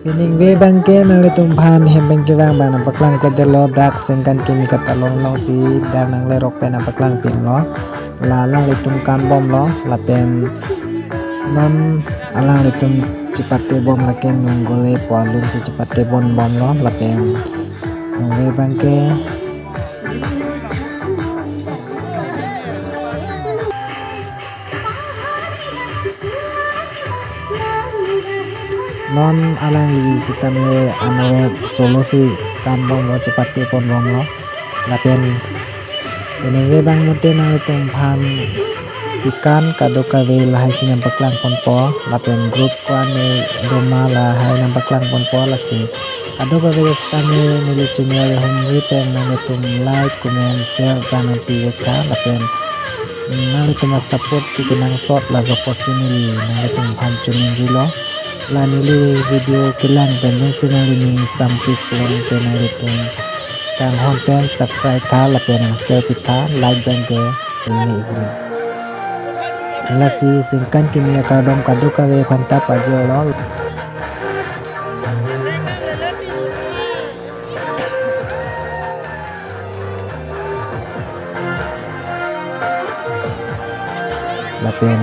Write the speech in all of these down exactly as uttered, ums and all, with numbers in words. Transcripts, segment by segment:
Ningve abangke nanglitum aphan hem pen kevang abang nangpaklang kledetlo, dak Sengkan Kimi katalon alongsi dak nanglerok pen nangpaklang pinlo. La alanglitum kan bomlo lapen non alanglitum chepate bom lake nunggole po alun si chepate bom bomlo lapen ningve abangke non alangli sitame anvet solo si kan bomlo, chepate pon bomlo lapen ningve abang mate nanglitum aphan kekan kadokave lahai si nangpaklang ponpo lapen group ko-an doma lahai nangpaklang ponpo lasi kadokave sitame neli channel humri pen nanglitum like, comment, share abang nangpivek tha lapen nanglitum asupport ke kenangsot laso apotsi neli nanglitum aphan choningrilo. La neli video kelang pen jongsi nangli ning sampik pulote nanglitum kanghon pen subscribe tha lapen nang share pi tha, like abangke ingni igri. Lasi Sengkan Kimi akardom kadokave aphanta pajirlo. Lapen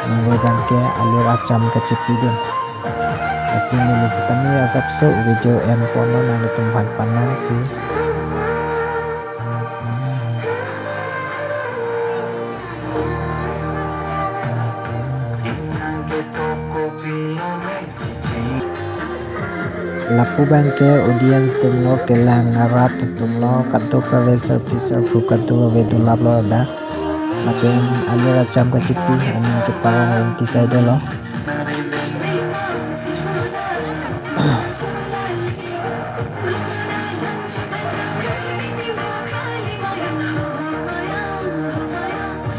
ningve abangke alir acham kachipidun. Lasi neli sitame asapso video en ponlo, nanglitum aphan panongsi. Lapu abangke audience atumlo, kelang arat atumlo, kadokave sarpi sarpo kadokave dolaplo dak. Lapen alir acham kachipi aning cheparong rinti saidelo.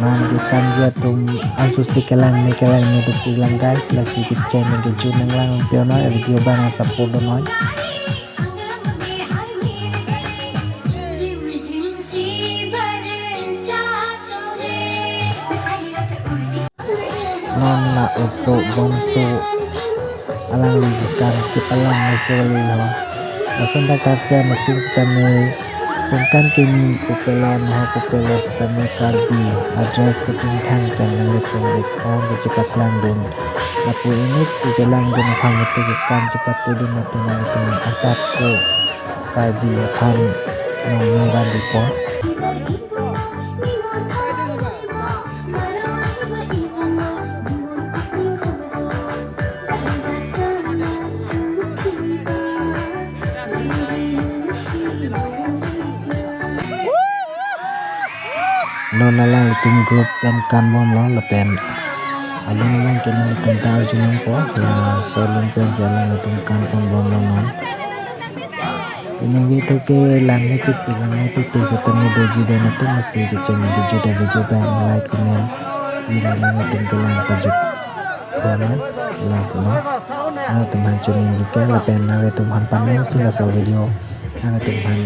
Non kekanji atum ansu si kelang me kelang me dopiklang guys, lasi kecheng me kejun nanglang pirno, video abang support do noi. Non la oso bongso alangli kekan kepalang meso kali ho. Lason thakthak si anuttin sitame Sengkan Kimi pupelo, noho pupelo sitame Karbi adress kachingthang pen nanglitum bek tang kachepaklang dun. Lapu imik pu kelang dun aphan mate kekan chepate dun mate nanglitum asapso Karbi aphan nong me van bipo. Non alanglitum group pen kan bomlo lapen alun abangke nanglitum ta arjulongpo, laso alun pensi alanglitum kan pon bomlo non. Ningve atum ke lang mepik pik, lang mepik pik sitame doji don atum, lasi kecheng kejut a-video abang like comment ira, nanglitum kelang pajut. Hona last lo. Nanglitum aphan choningri-ik lapen nanglitum aphan panongsi laso video nanglitum aphan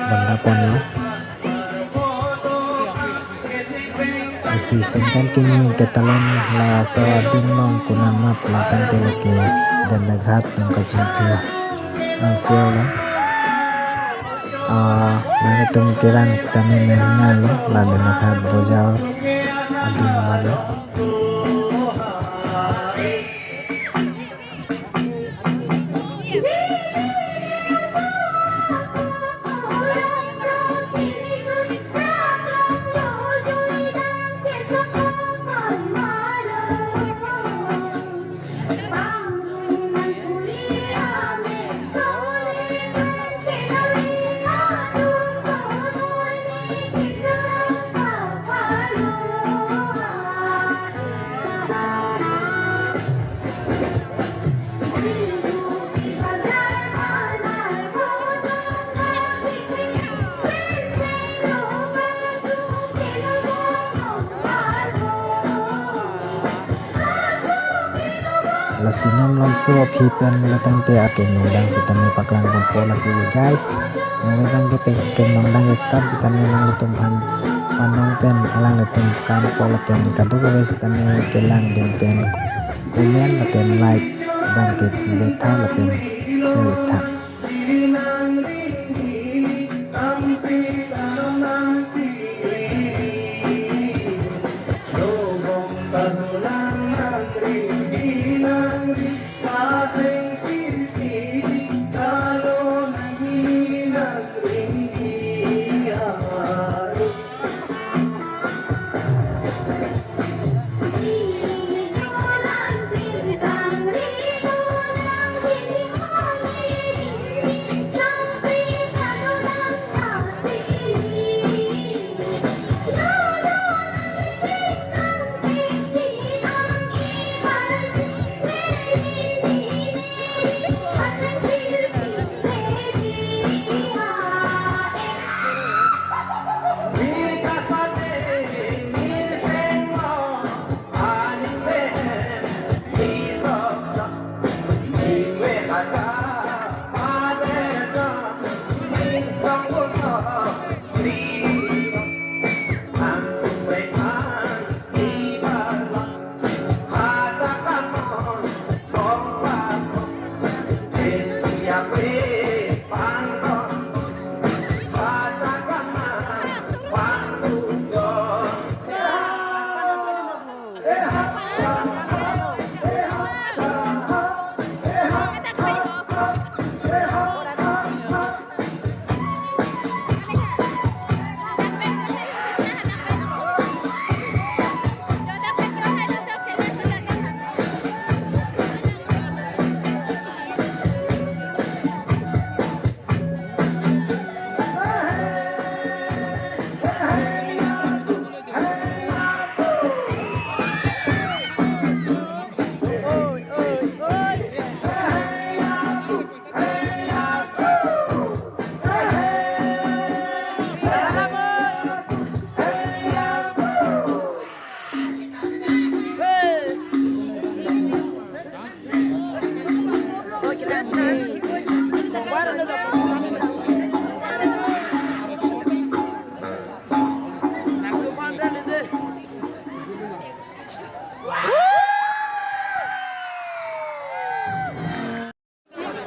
banda ponlo. Lasi Sengkan Kimi ketalon laso adim along konat ma pulo tangte lake Dandaghat along kachingthu, ah, field lo. Ah, nanglitum kevang sitame mengnalo, la Dandaghat Bojal adim ma lo. Lasi non longso aphi pen le tangte akeng nongdang sitame paklang ponpo lasi guys. Nang le tangte akeng nongdang kekan sitame nanglitum aphan panong pen alanglitum kanpo lapen kadokave sitame kelang dun pen comment lapen like abangke pivek tha lapen Singithan.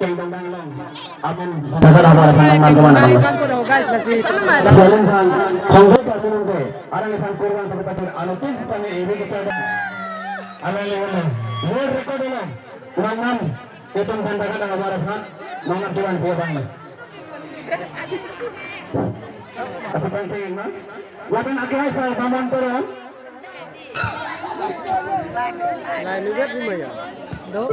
Kengdong danglong. Amin. Dapat apa, apa, apa, apa, apa, apa. Selin khan, khongjoi party nangke. Arang iphan kurang pakai pacar. Alo pin sitame iri kecada. Ala le, ala. World record lo. Nang nam. Ketum khan dapat apa, apa, apa. Nang nam tuan dia bang. Asa pancing, ma? Lapen agi hai sai Bamon Teron. Lai, lihat rumah ya. Do.